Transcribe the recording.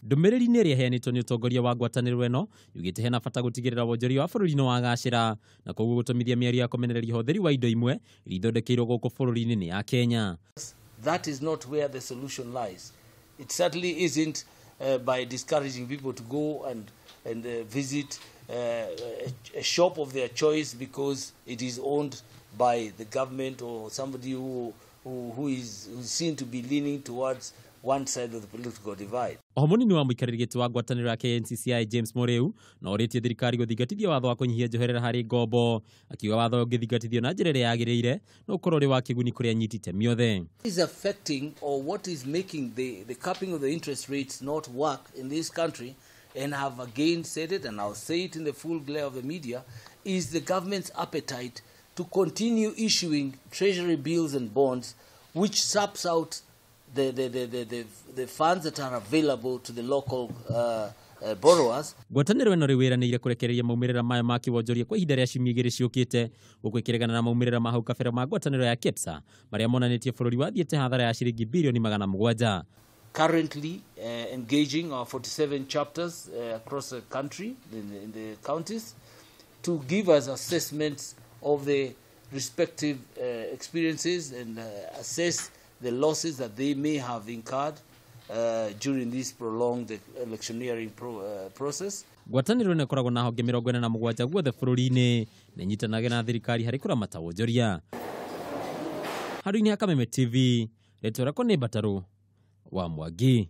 Ndũmĩrĩri-inĩ ĩrĩa ĩheanĩtwo nĩ ũtongoria wa ngwatanĩro ĩno yugĩte hena bata gũtigĩrĩra wonjoria wa bũrũri nĩ wagacĩra, na koguo gũtũmithia mĩario ya kũmenereria ũhũthĩri wa indo imwe iria ithondekeirwo gũkũ bũrũri-inĩ nĩ ya Kenya. That is not where the solution lies. It certainly isn't by discouraging people to go and visit a shop of their choice because it is owned by the government or somebody who's seen to be leaning towards one side of the political divide. Oho mũnini wa mũikarĩri gĩtĩ wa ngwatanĩro ya KNCCI James Muriu no orĩtie thirikari gũthingatithia watho wa kũnyihia njoherera harĩ ngombo, akiuga watho ũngĩthingatithio na njĩra ĩrĩa yagĩrĩire no ũkorwo ũrĩ wa kĩguni kũrĩ anyiti itemi othe. Is affecting or what is making the capping of the interest rates not work in this country, and have again said it, and I'll say it in the full glare of the media, is the government's appetite to continue issuing treasury bills and bonds, which saps out the funds that are available to the local borrowers. Ngwatanĩro ĩno rĩu ĩranĩire kũrekereria maumĩrĩra mayo ma kĩwonjoria kwa ihinda rĩa ciumia 2 ciũkĩte, gũkũ ĩkĩregana na maumĩrĩra ma hau kabere ma ngwatanĩro ya KEPSA marĩa monanĩtie bũrũri wathiĩte hathara ya ciringi birioni 700. Currently engaging our 47 chapters across the country in the counties to give us assessments of the respective experiences and assess the losses that they may have incurred during this prolonged electioneering process. Ngwatanĩro ĩno ĩkoragwo na honge 47 guothe bũrũri-inĩ na ĩnyitanagĩra na thirikari harĩ kũramata wonjoria. Handũ-inĩ ha Kameme TV, rĩtwa rĩakwa nĩ Mbatarũ wa Mwangi.